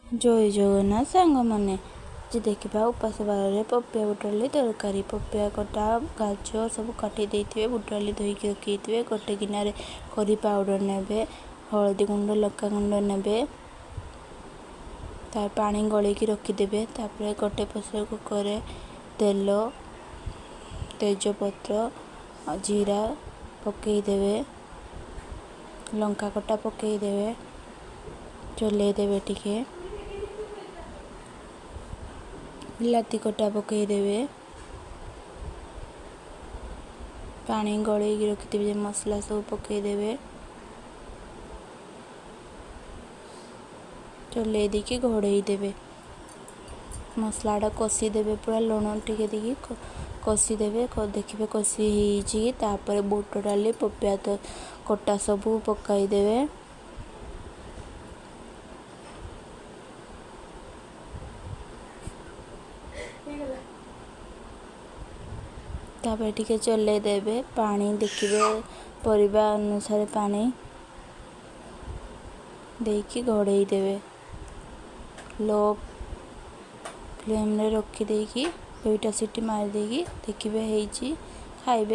ଜୟ ଜଗନ୍ନାଥ ସାଙ୍ଗମାନେ, ଆଜି ଦେଖିବା ଉପାସ ବାରରେ ପପିଆ ବୁଟଡାଲି ତରକାରୀ। ପପିଆ କଟା, ଗାଜର ସବୁ କାଟି ଦେଇଥିବେ, ବୁଟଡାଲି ଧୋଇକି ରଖିଦେଇଥିବେ। ଗୋଟେ ଗିନାରେ କରି ପାଉଡ଼ର ନେବେ, ହଳଦୀ ଗୁଣ୍ଡ, ଲଙ୍କା ଗୁଣ୍ଡ ନେବେ, ତା ପାଣି ଗଳେଇକି ରଖିଦେବେ। ତାପରେ ଗୋଟେ ପ୍ରେସର କୁକରରେ ତେଲ, ତେଜପତ୍ର, ଜିରା ପକାଇଦେବେ, ଲଙ୍କା କଟା ପକାଇଦେବେ, ଚଲେଇ ଦେବେ ଟିକେ, ବିଲାତି କଟା ପକାଇଦେବେ। ପାଣି ଗଳେଇକି ରଖିଥିବେ ଯେ ମସଲା ସବୁ ପକାଇଦେବେ, ଚଲେଇ ଦେଇକି ଘୋଡ଼େଇ ଦେବେ। ମସଲାଟା କଷିଦେବେ ପୁରା, ଲୁଣ ଟିକେ ଦେଇକି କଷିଦେବେ। ଦେଖିବେ କଷି ହେଇଯାଇଛି। ତାପରେ ବୁଟ ଡାଲି, ପପିଆ କଟା ସବୁ ପକାଇଦେବେ। ତାପରେ ଟିକେ ଚଲେଇ ଦେବେ। ପାଣି ଦେଖିବେ, ପରିବା ଅନୁସାରେ ପାଣି ଦେଇକି ଘୋଡ଼େଇ ଦେବେ। ଲୋ ଫ୍ଲେମ୍ରେ ରଖିଦେଇକି 2ଟା ସିଟି ମାରିଦେଇକି ଦେଖିବେ ହେଇଛି, ଖାଇବେ।